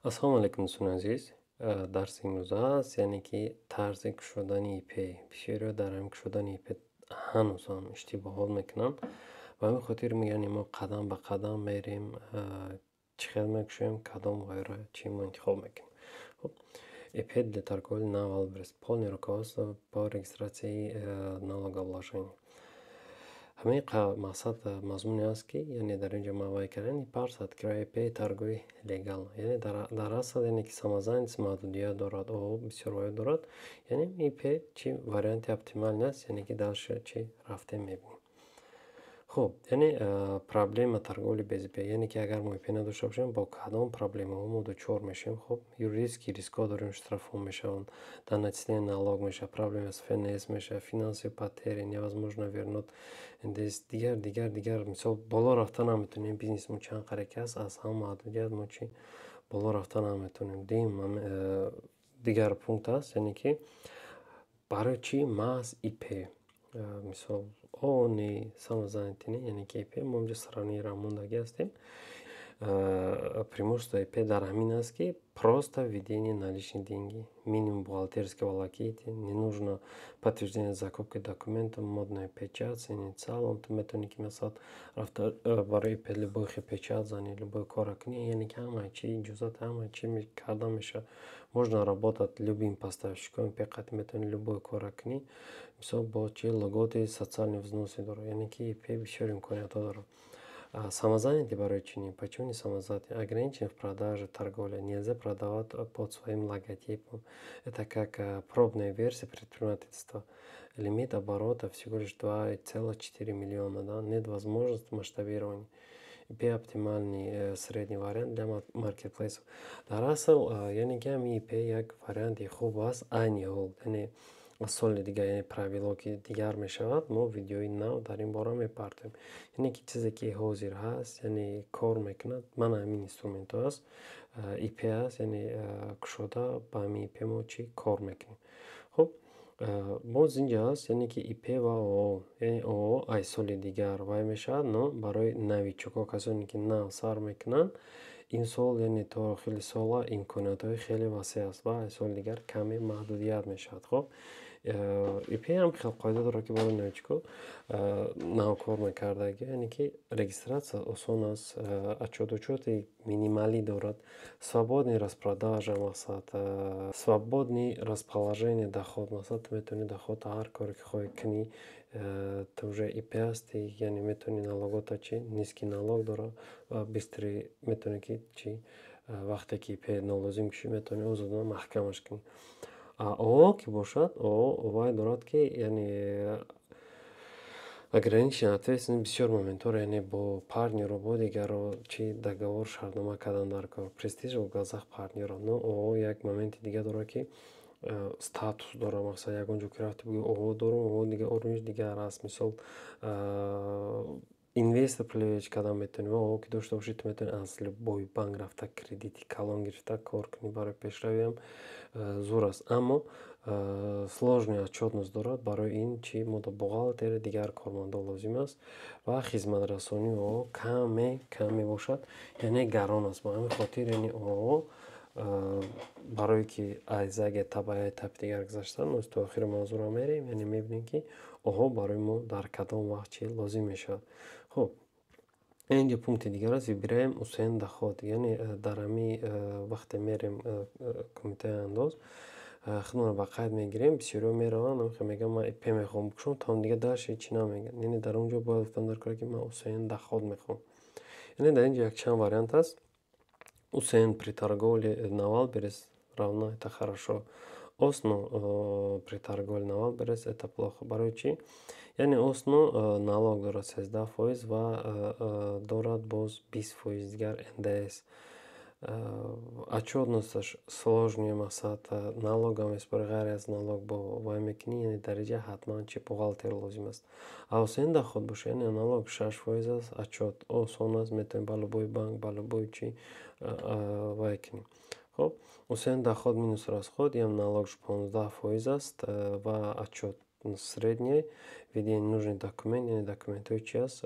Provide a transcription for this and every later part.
Ассалому алайкум, дӯстони азиз. Дарси имрӯза аст, яъне ки тарзи кушодани ИП. Бисёриҳо дар ҳамин кушодани ИП ҳанӯз ҳам иштибоҳот мекунанд. Ба ҳамин хотир, яъне мо қадам ба қадам мерем, чӣ хел мекушоем, кадом ғайра чӣ мо интихоб мекунем. Хуб, ИП для торговли на Wildberries. Полное руководство по регистрации налогообложения. Ҳамин мақсад мазмуне аст, ки яъне дар ин ҷо ман вай кардам, парс открывай ИП, торгуй легально. Яъне дар асл, яъне ки самозанятость маҳдудият дорад, ООО бисёр ваё дорад. Яъне ИП чӣ варианти оптимальный аст, яъне ки дальше чӣ рафтем, мебинем. Хуб, яъне проблема торговли без ИП, яъне ки агар мо ИП надошта бошем, бо кадом проблемаҳо мо дучор мешавем? Хуб, юридический рискҳо дорем, штрафҳо мешаванд, доначисление налог мешавад, проблема с ФНС мешавад, финансовые потери, невозможно вернуть НДС, дигар, дигар, дигар. Мисол, боло рафта наметавонем, бизнеси мо чанд қаре ки аст, аз ҳама маҳдудият мо чӣ боло рафта наметавонем. Дуюм, дигар пункт аст, яъне ки барои чӣ маҳз ИП? Мисол, ООО не, самозанятый не, яъне ки ИП. Мо инҷо сравнение мондагӣ ҳастем. Преимущество ИП дар ҳамин аст, ки просто введение наличные деньги, минимум бухгалтерской волокиты, не нужно подтверждение закупки документов, модная печать с инициалом. Ту метавонӣ ки, масалан, рафта барои ИП любой хел печать занӣ, любой корро кунӣ, яъне ки ҳамаи чи иҷозат, ҳамаи чи карда мешавад. Можно работать любым поставщиком, ИП қати метавонӣ любой корро кунӣ. Мисол, бо чи льготы, социальные взносы дорад, яъне ки ИП бисёр имкониятҳо дорад. Самозанятый барои чӣ не? Почему не самозанятый? Ограничен в продаже, торговле. Нельзя продавать под своим логотипом. Это как пробная версия предпринимательства. Лимит оборота всего лишь 2,4 миллиона. Да? Нет возможности масштабирования. ИП оптимальный средний вариант для маркетплейсов. Дар асл, яъне ки ҳамин ИП як варианти хуб аст айни ҳол, яъне аз соли дигар, яъне правило ки дигар мешавад, мо видеои нав дар ин бора мепартоем. Яъне ки чизе ки ҳозир ҳаст, яъне кор мекунад, мана ҳамин инструментҳо аст, ИП аст, яъне кушода ба ҳамин ИП мо чӣ кор мекунем. Хуб, боз инҷа аст, яъне ки ИП ва ООО. Яъне ООО аз соли дигар вай мешавад, но барои новичокҳо, касоне ки нав сар мекунанд, имсол, яъне то охири сола имкониятҳои хеле васеъ аст ва аз соли дигар каме маҳдудият мешавад. Хуб, ИП ҳам хел қоида дорад, ки барои новичокҳо, навкор мекардагӣ, яъне ки регистрация осон аст, отчёт-учёти минималӣ дорад, свободный распродажа, мақсад, свободный расположение доход, мақсад, ту метавонӣ дохода ҳар коре ки хоҳӣ кунӣ, ту уже ИП ҳастӣ, яъне метавонӣ налогота чӣ низкий налог дорад ва быстрый метавонӣ ки чӣ вақте ки ИП нолозим кушӣ, метавонӣ озодона маҳкамаш кунӣ. ООО ки бошад, ООО вай дорад, ки яъне ограниченная ответственность, бисёр моментҳоро, яъне бо партнёро, бо дигарро чӣ договор, шартнома кардан дар кор, престиж в глазах партнёра. Но ООО як моменти дига дорад, ки статус дорад, мақсад, ягон ҷо ки рафти, бигӯӣ ООО дорам, ООО дигар уровниш дигар аст. Мисол, инвестор привлечь кардан метавонӣ ва ООО ки дошта бошӣ, ту метавонӣ аз любой банк рафта, кредити калон гирифта, кор кунӣ, барои пешравиам зур аст. Аммо сложный отчётность дорад, барои ин чӣ мода бухгалтери, дигар кормандон лозим аст ва хизматрасонии ООО каме кам мебошад, яъне гарон аст. Ба ҳамин хотир, яъне ООО барое ки аз як этап ба як этапи дигар гузаштан, мо то охири мавзӯъро мерем, яъне мебинем, ки ООО барои мо дар кадом вақт чӣ лозим мешавад. Хуб, инҷо пункти дигар аст: выбираем УСН доход. Яъне дар ҳамин вақте мерем кумитаи андоз, худмонро ба қайд мегирем. Бисёриҳо мераванд, мегӯянд: «Ман ИП мехоҳам бикушам», тамом, дигар дальше ҳечи намегӯянд. Яъне дар он ҷо бояд гуфтан дар кор, ки ман УСН доход мехоҳам. Яъне дар ин ҷо якчанд вариант аст. УСН при торговле на Wildberries равно это хорошо, ОСНО при торговле на Wildberries это плохо. Барои чӣ? Яъне ОСНО налог дорад 13% ва дорад боз 20% дигар НДС. Отчётносташ сложный, мақсад, налогам месупорӣ, ғайр аз налог бо вай мекунӣ, яъне дар инҷа ҳатман чи бухгалтер лозим аст. А УСН доход бошад, яъне налог 6% аст, отчёт осон аст, метавонӣ ба любой банк, ба любой чи вай кунӣ. Хуб, УСН доход минус расход, ям налогш 15% аст ва отчёт средний, введение нужный документ, яъне документҳои чи аст.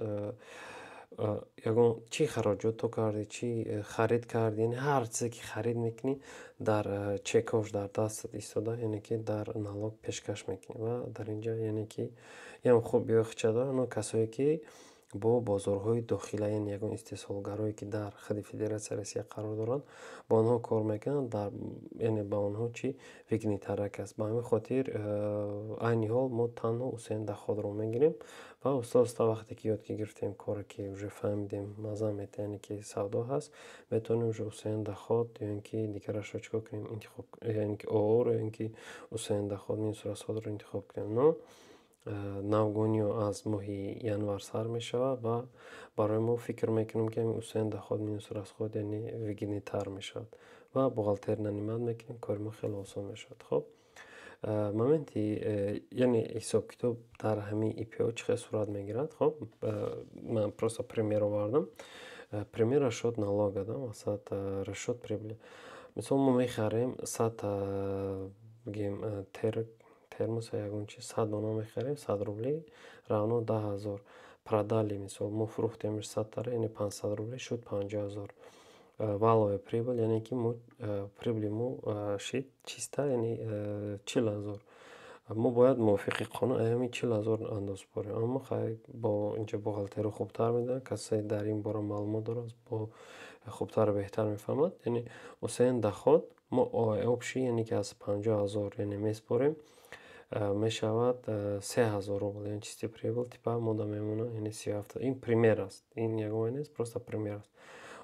Ягон чӣ хароҷот то кардӣ, чӣ харид кардӣ, яъне ҳар чизе, ки харид мекунӣ, дар чекош дар дастат истода, яъне ки дар налог пешкаш мекунӣ. Ва дар ин ҷа, яъне ки ям хубиҳои худша дорад, но касое, ки бо бозорҳои дохила, яъне ягон истеҳсолгарое, ки дар худи Федератсияи Россия қарор доранд, бо онҳо кор мекунанд, дар яъне ба онҳо чӣ выгодный тарак аст. Ба ҳамин хотир айни ҳол мо танҳо УСН доход ро мегирем ва оста оста, вақте ки ёд ки гирифтем, коре ки уже фаҳмидем, мазза метаҳ, яъне ки савдо ҳаст, метавонем уже УСН доход ё ин ки дигарашро чӣ кор кунем, интихоб, яъне ки ООО-ро ё ин ки УСН доход минус расход ро интихоб кунем. Но навгониҳо аз моҳи январ сар мешавад ва барои мо, фикр мекунем, ки ҳамин УСН доход минус расход, яъне выгодный тар мешавад ва бухгалтер нанимать мекунем, кори мо хеле осон мешавад. Хоб, моменти яъне ҳисобкитоб дар ҳамин ИП-о чӣ хел сурат мегирад? Хоб, ман просто пример овардам, пример расчёт налога да, мақсад, расчёт прибыли. Мисол, мо мехарем 100, бигем, термоса, ягон чиз, 100 дона мехарем, 100 рубли равно 10 000. Продали, мисол, мо фурӯхтемш 100тара, яъне 500 рубли шуд 50 000. Валовая прибыль, яъне ки мо прибыли мо шид чиста, яъне 40 000. Мо бояд мувофиқи қонун ҳамин 40 000 андоз супорем, аммо хай, бо инҷа бухгалтеро хубтар медонад, касое дар ин бора маълумот дорад, бо хубтару беҳтар мефаҳмад. Яъне УСН доход мо общий, яъне ки аз 50 000, яъне месупорем, мешавад 3000 рубл, яъне чистый прибыль типа мода мемонад, яъне 37. Ин пример аст, ин ягон нест, просто пример аст.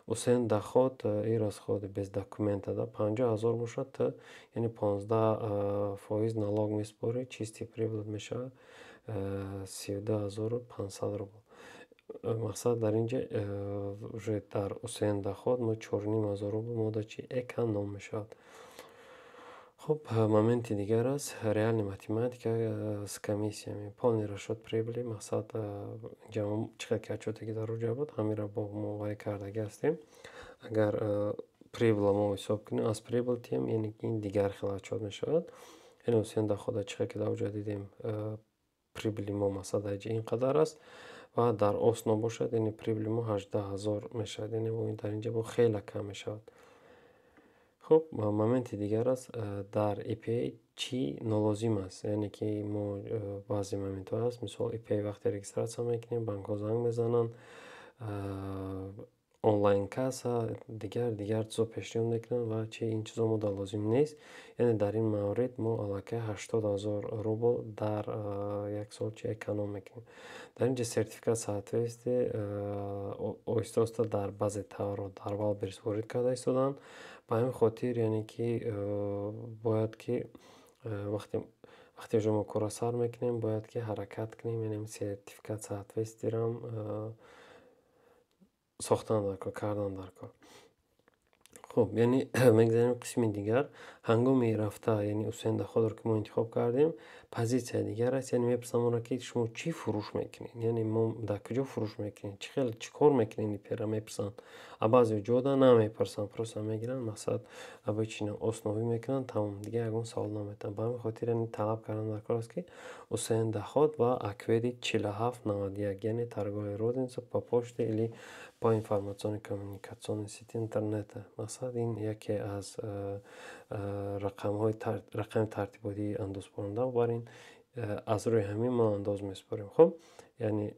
УСН доход и расходы без документа да 50 000 бошад, яъне 15% налог месупорӣ, чистый прибыль мешавад 32 500 рубл. Мақсад, дар ин ҷа уже дар УСН доход мо 4500 рубл мода чи эконом мешавад. Хуб, моменти дигар аст реальная математика с комиссиями, полный расчёт прибыли. Мақсад, инҷа чӣ хел ки отчёте ки дар уҷа буд, ҳаминро бо мо вай кардагӣ ҳастем. Агар прибыль а мо ҳисоб кунем, аз прибыль тием, яъне ки ин дигар хел отчёт мешавад. Яъне УСН доход а чӣ хел ки дар уҷа дидем, прибыли мо, мақсад, дар инҷа ин қадар аст ва дар осно бошад, яъне прибыли мо 18 000 мешавад, яъне дар инҷа бо хеле кам мешавад. Хуб, моменти дигар аст, дар ИП чӣ нолозим аст, яъне ки мо баъзе моментҳо ҳаст, мисол, ИП вақте регистрация мекунем, банкҳо занг мезананд, онлайн касса, дигар дигар чизо пешниҳод мекунанд ва чи ин чизо мода лозим нест. Яъне дар ин маврид мо аллакай 80 000 рубл дар як сол чи эконом мекунем. Дар ин ҷа сертификат соответствия оҳиста оҳиста дар баъзе товарҳо дар Вайлдберриз ворид карда истодаанд. Ба ҳамин хотир, яъне ки бояд ки вақте уже мо корро сар мекунем, бояд ки ҳаракат кунем, яъне сертификат соответствия рам сохтан дар кор, кардан дар кор. Хуб, яъне мегзарем қисми дигар. Ҳангоми рафта, яъне УСН доход ро ки мо интихоб кардем, позитсияи дигар аст, яъне мепурсанд моро, ки шумо чӣ фурӯш мекунед, яъне мо дар куҷо фурӯш мекунем, чӣ хел, чӣ кор мекунед, ИП ра мепурсанд. А баъзе ҷода намепурсанд, просто мегиранд, мақсад, обычно основӣ мекунанд, тамом, дигар ягон савол наметиҳанд. Ба ҳамин хотир, яъне талаб кардан дар кор аст, ки УСН доход ва ОКВЭД и 4791, яъне торговля розница по почте или по информационно коммуникационной сети интернета. Мақсад, ин яке аз рақамҳои рақами тартиботии андозпоранда, бар ин аз рӯи ҳамин мо андоз месупорем. Хуб, яъне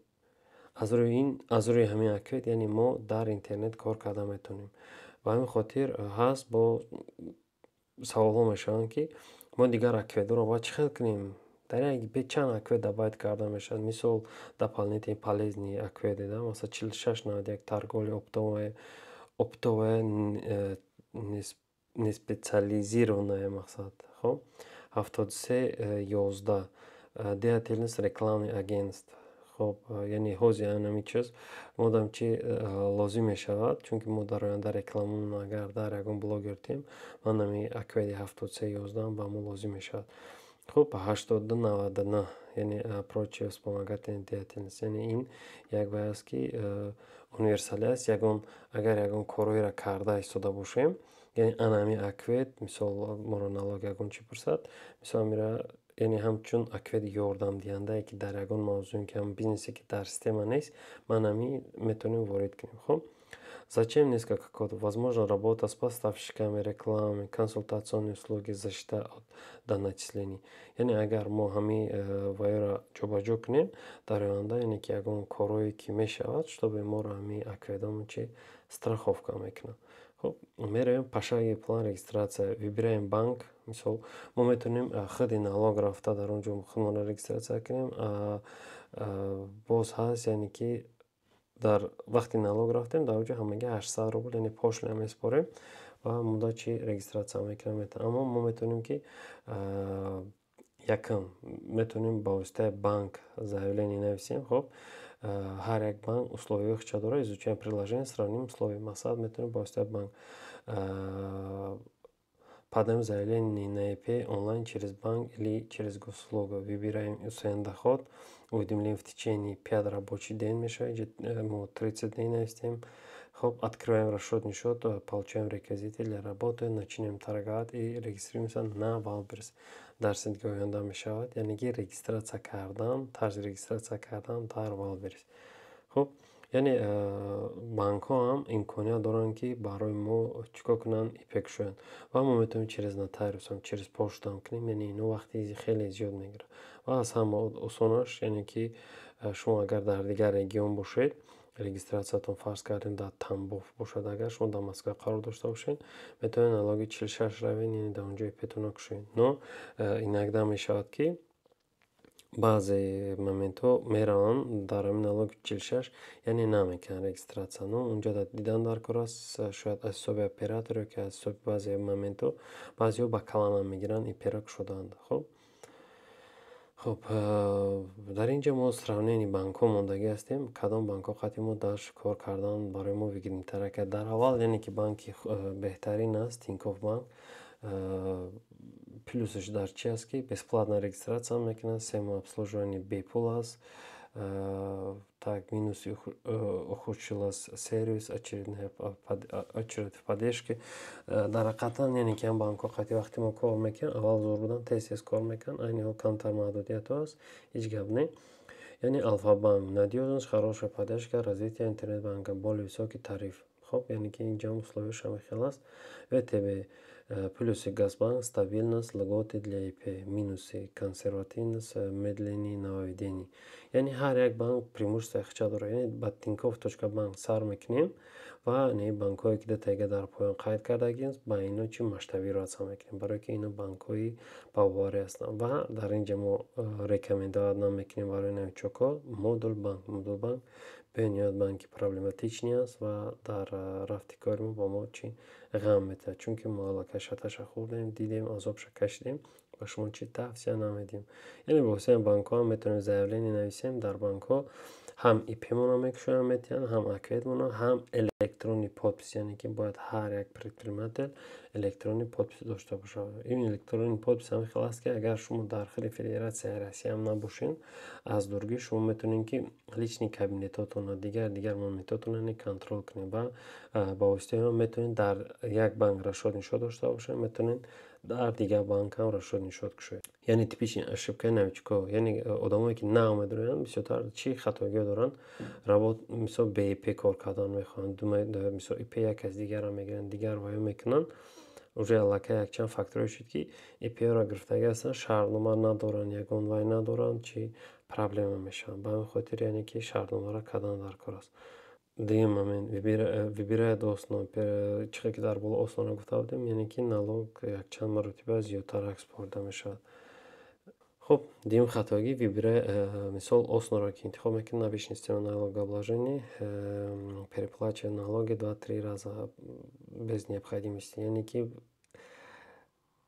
аз рӯи ин, аз рӯи ҳамин ОКВЭД, яъне мо дар интернет кор карда метавонем. Ба ҳамин хотир ҳаст, бо саволҳо мешаванд, ки мо дигар ОКВЭД ҳоро бояд чӣ хел кунем? Дар як ИП чанд ОКВЭД добавить карда мешавад? Мисол, дополнительный полезные ОКВЭДы да, масалан, 4691, торговля оптовая неспециализированная, мақсад, хоб, 7311, деятельность рекламный агентств. Хоб, яъне ҳозир ҳамин чиз модам чи лозим мешавад, чунки мо дар оянда рекламамон агар дар ягон блогер тем, ман ҳамин ОКВЭД и 7311 ба мо лозим мешавад. Хуб, 8299, яъне прочие вспомогательные деятельность, яъне ин як вай аст, ки универсалӣ аст. Ягон агар ягон корҳоеро карда истода бошем, яъне ана ҳамин ОКВЭД, мисол, моро налог ягон чӣ пурсад, мисол, амира. Яъне ҳамчун ОКВЭД ёрдамдиҳандае, ки дар ягон мавзӯе, ки ҳам бизнесе, ки дар система нест, ман ҳамин метавонем ворид кунем. Хуб, зачем несколько кодов? Возможно, работа с поставщиками, рекламой, консультационные услуги, защита от доначислений. Яъне агар мо ҳамин ваёро ҷобаҷо кунем дар оянда, яъне ки ягон корҳое ки мешавад, чтобы моро ҳамин ОКВЭДомон чи страховка мекунад. Хуб, меравем пошаговый план регистрация, выбираем банк. Мисол, мо метавонем худи налог рафта, дар он ҷо худмонро регистрация кунем. Боз ҳаст, яъне ки дар вақти налог рафтем, дар он ҷо ҳамагӣ 800 рубл, яъне пошлина месупорем ва муддат чи регистрация мекунем. Аммо мо метавонем ки якум метавонем ба воситаи банк заявление нависем. Хуб, ҳар як банк условияҳои худша дорад. Изучаем приложение, сравним условия. Масалан, метавонем ба воситаи банк подаем заявление на ИП онлайн через банк или через госуслугу. Выбираем УСН доход, уведомление в течение 5 рабочих дней мешавад, мо 30 дней навистем. Хуб, открываем расчетный счет, получаем реквизиты для работы, начинаем торговать и регистрируемся на Wildberries. Дарси дига оянда мешавад, яъне ки регистрация кардан, тарзи регистрация кардан дар Wildberries. Хуб, яъне банкҳо ҳам имконият доранд, ки барои мо чӣ кор кунанд? ИП кушоянд. Ва мо метавонем через нотариусам, через поштаам кунем, яъне ино вақти хеле зиёд мегирад. Ва аз ҳама осонаш, яъне ки шумо агар дар дигар регион бошед, регистрациятон, фарз кардем, дар Тамбов бошад, агар шумо дар Москва қарор дошта бошед, метавонед налоги 46 равед, яъне дар он ҷо ИПтонро кушоед. Но иногда мешавад, ки баъзе моментҳо мераванд дар ҳамин налоги 46, яъне намекунанд регистрация. Но унҷо дидан дар кор аст, шояд аз ҳисоби оператор ё ки аз ҳисоби баъзе моментҳо баъзеҳо ба каланам мегиранд, ИПро кушодаанд. Хуб, дар ин ҷо мо сравнение банкҳо мондагӣ ҳастем, кадом банкҳо қати мо дар кор кардан барои мо выгоднитар. Дар аввал, яъне ки банки беҳтарин аст Тинькофф банк. Плюсаш дар чи аст, ки бесплатно регистрация мекунад, 3 моҳ обслуживание бепул аст. Так, минуси: ухудшилась сервис, очередь в поддержке. Дар ҳақиқатан, яъне ки ҳам банкҳо қати вақте мо кор мекунем, аввал зур буданд, тез тез кор мекунанд, айни ҳол камтар маҳдудиятҳо аст, ҳеҷ гап не. Яъне Алфабанк: надёжность, хорошая поддержка, развитие интернет-банка, более высокий тариф. Хуб, яъне ки инҷо условияш ҳамин хел аст. ВТБ: плюсы Газбанк, стабильность, льготы для ИП, минусы: консервативность, медленные нововведения. Яъне ҳар як банк преимуществои худша дорад. Яъне ба Тинькофф точка банк сар мекунем ва не банкҳое, ки дутаига дар поён қайд кардагием, ба ино чӣ масштабироваться мекунем, барое ки ино банкҳои боварӣ ҳастанд. Ва дар ин ҷо мо рекомендовать намекунем барои новичокҳо Модул банк. Модул банк бениҳоят банки проблематичный аст ва дар рафти кори мо ба мо чӣ ғам метиҳад, чунки мо аллакай шаташа хӯрдем, дидем, азобша кашидем, ба шумо чӣ тавсия намедиҳем. Яъне ба воситаи банкҳо ҳам метавонем заявление нависем. Дар банкҳо ҳам ИПмонро мекушоянд, метиҳанд, ҳам ОКВЭДмонро, ҳам электронный подпись, яъне ки бояд ҳар як предприниматель электронный подпись дошта бошад. Ин электронный подпись ҳамин хел аст, ки агар шумо дар худи Федератсияи Россияам набошед, аз дургӣ шумо метавонед, ки личный кабинетотонро, дигар дигар моментотонро, яъне контроль кунед. Ва ба воситаи он метавонед дар як банк расчетный счет дошта бошед, метавонед дар дигар банк ҳам расчетный счет кушоед. Яъне типичный ошибкаи новичкҳо, яъне одамое, ки нав медароянд, бисёртар чӣ хатогиҳо доранд? Мисол, бе ИП кор кардан мехоҳанд, мисол, ИП як кас дигарро мегиранд, дигар ваё мекунанд. Уже аллакай якчанд факторҳое шуд, ки ИПҳоро гирифтагӣ ҳастанд, шартнома надоранд, ягон вай надоранд, чӣ проблема мешаванд. Ба ҳамин хотир, яъне ки шартномаро кардан дар кор аст. Дуюм момент: выбирает ОсНО. Чӣ хел ки дар боло ОсНОро гуфта будем, яъне ки налог якчанд маротиба зиёдтарак супорида мешавад. Хуб, дуюм хатогӣ: мисол, ОсНОро ки интихоб мекунед, обычная система налогообложения, переплачивать налоги два-три раза без необходимости. Яъне ки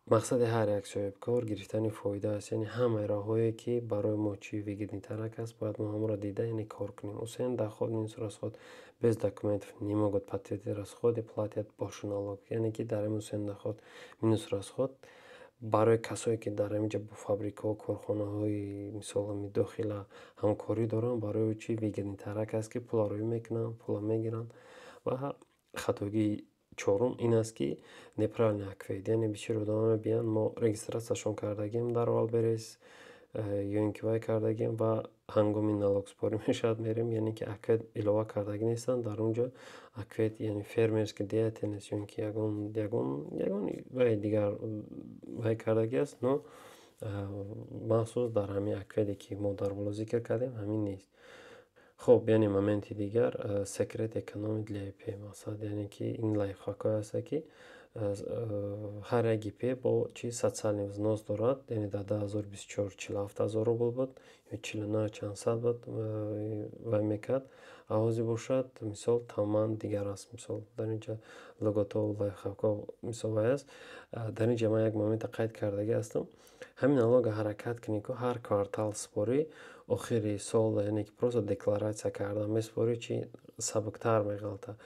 мақсади ҳар як соҳибкор гирифтани фоида аст. Яъне ҳамаи роҳҳое, ки барои мо чӣ выгоднитарак аст, бояд мо ҳамонро дида, яъне кор кунем. УСН доход минус расход без документов, не могут подтвердить расходы, платят больше налог. Яъне ки дар ҳамин УСН доход минус расход барои касое, ки дар ҳамин ҷо бо фабрикаҳо, корхонаҳои, мисол, ҳами дохила ҳамкорӣ доранд, барои чӣ выгоднитарак аст, ки пулро рӯй мекунанд, пулро мегиранд. Ва хатогии Чорум ин аст, ки неправильный ОКВЭД, яъне бисёри одамон мебинанд, мо регистрация шон кардагем дар Вайлдберриз ё ин ки вай кардагем ва ҳангоми налог спорӣ мешавад, мерем, яъне ки ОКВЭД илова кардагӣ нестанд. Дар он ҷо ОКВЭД, яъне фермерский деятельность ё ин ки ягон вай дигар вай кардагӣ аст, но махсус дар ҳамин ОКВЭД е, ки мо дар боло зикр кардем, ҳамин нест. Хуб, яъне моменти дигар, секрет экономии для ИП, мақсад, яъне ки ин лайфхак ҳое ҳастанд, ки ҳар як ИП бо чи социальный взнос дорад. Яъне дар 2024 47 000 рубл буд ё 49 чанд сад буд, вай мекард, а ҳозир бошад, мисол, тамоман дигар аст. Мисол, дар ин ҷа лугатҳо, лайфхак ҳо, мисол, вай аст. Дар ин ҷа ман як момента қайд кардагӣ ҳастам: ҳамин налог а ҳаракат кунед, ку ҳар квартал спорӣ, охири сол, яъне ки просто декларатсия кардан месупорӣ, чи сабуктар меғалтад.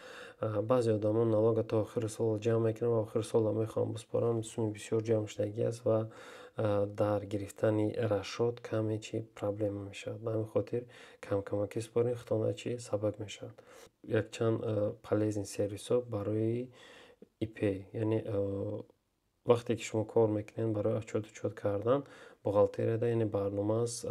Баъзе одамон налог а то охири сол ҷамъ мекунанд ва охири сола мехоҳанд биспоранд, суми бисёр ҷамъ шудагӣ аст ва дар гирифтани расчёт каме чи проблема мешавад. Ба ҳамин хотир камкамакӣ според, худтона чи сабук мешавад. Якчанд полезный сервис ҳо барои ИП, яъне вақте ки шумо кор мекунед барои отчёт кардан бухгалтерияда, яъне барнома аст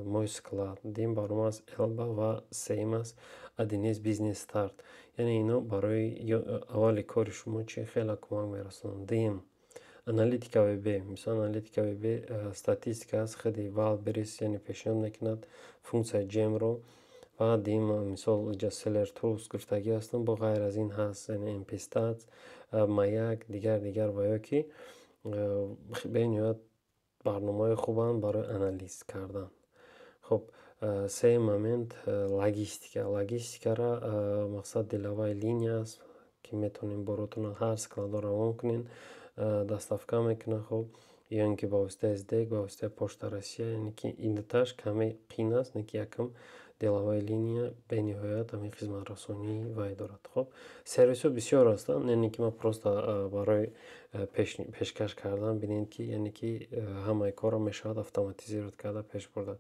«Мой склад», дуюм барнома аст «Элба» ва сеюм аст 1С «Бизнес Старт». Яъне ино барои аввали кори шумо чи хеле кӯмак мерасонанд. Дуюм, аналитика ВБ. Мисол, аналитика ВБ статистика аст, худи Вайлдберриз, яъне пешниҳод мекунад функсияи ҷемро. Ва дуюм, мисол, инҷа Seller Tools гуфтагӣ ҳастам, бо ғайр аз ин ҳаст, яъне MPStats, Маяк, дигар дигар ва ё ки бениҳоят барномаҳои хубанд барои анализ кардан. Хуб, сеюм момент, логистика. Логистикара, мақсад, деловая линия аст, ки метавонем боротонро ҳар склад о равон кунем, доставка мекунад. Хуб, ё ин ки ба воситаи СДЭК, ба воситаи Почта Россия, яъне ки ин дуташ каме қиин аст, не ки якум деловая линия бениҳоят ҳамин хизматрасонии вай дорад. Хуб, сервисҳо бисёр ҳастанд, яъне ки ман просто барои пешкаш кардан, бинед, ки яъне ки ҳамаи корро мешавад автоматизировать карда пеш бурда.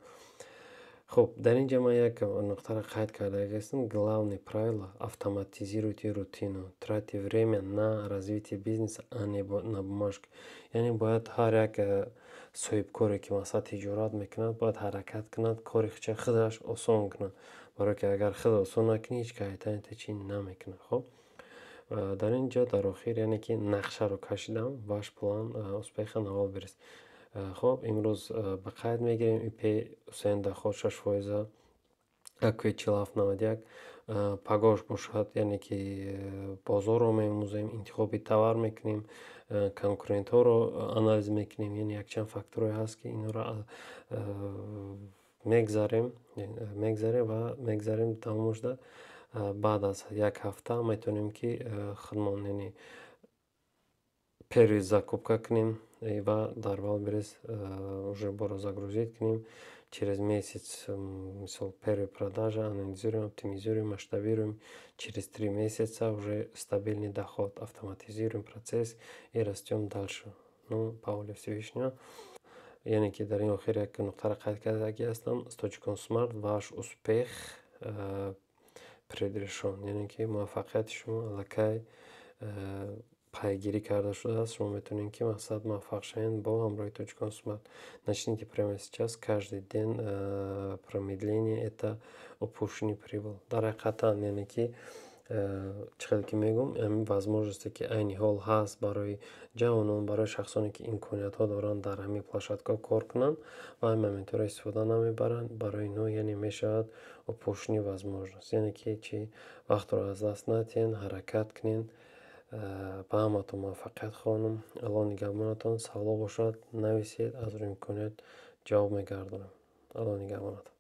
Хуб, дар ин ҷа ман як нуқтаро қайд кардагӣ ҳастам: главное правило — автоматизируйте рутину, тратьте время на развитие бизнеса, а не на бумажки. Яъне бояд ҳар як соҳибкоре, ки масалан тиҷорат мекунад, бояд ҳаракат кунад, кори худаш осон кунад, барое ки агар худ осон накунӣ, ҳеҷ кайтани чӣ намекунад. Хуб, дар ин ҷо дар охир, яъне ки нақшаро кашидам, ваш план успеха на Вайлдберриз. Хуб, имрӯз ба қайд мегирем: ИП Ҳусейн, доход 6%, ОКВЭД 47,91. Пагош бошад, яъне ки бозорро меомӯзем, интихоби товар мекунем, конкурент ҳоро анализ мекунем, яъне якчанд факторҳое ҳаст, ки инҳоро мегзарем ва мегзарем. Тамом шуда, баъд аз як ҳафта метавонем, ки худмон, яъне первый закупка кунем ва дар Вайлдберриз уже боро загрузить кунем. Через месяц, мисол, первая продажа, анализируем, оптимизируем, масштабируем. Через 3 месяца уже стабильный доход, автоматизируем процесс и растем дальше, ну, по воле Всевышнего. Яъне ки дар ин охир як нуқтаро қайд кардагӣ ҳастам: с Тоҷикон Смарт ваш успех предрешен, яъне ки муваффақияти шумо аллакай пайгирӣ карда шудааст. Шумо метавонед, ки мақсад, муваффақ шавед бо ҳамроҳи Тоҷикон Смарт. Начните прямо сейчас, каждый день промедление — это упущенный прибыль. Дар ҳақиқатан, яъне ки чӣ хеле ки мегӯм, ҳамин возможность е, ки айни ҳол ҳаст барои ҷавонон, барои шахсоне, ки имкониятҳо доранд дар ҳамин площадка ҳо кор кунанд ва ҳамин момент ҳоро истифода намебаранд, барои инҳо, яъне, мешавад упущенный возможность. Яъне ки чӣ, вақтро аз даст надиҳед, ҳаракат кунед. Ба ҳаматон муваффақият хоҳонам. Аллоҳ нигаҳбонатон. Саволо бошад, нависед, аз рӯи имконият ҷавоб мегардонам. Аллоҳ нигаҳбонатон.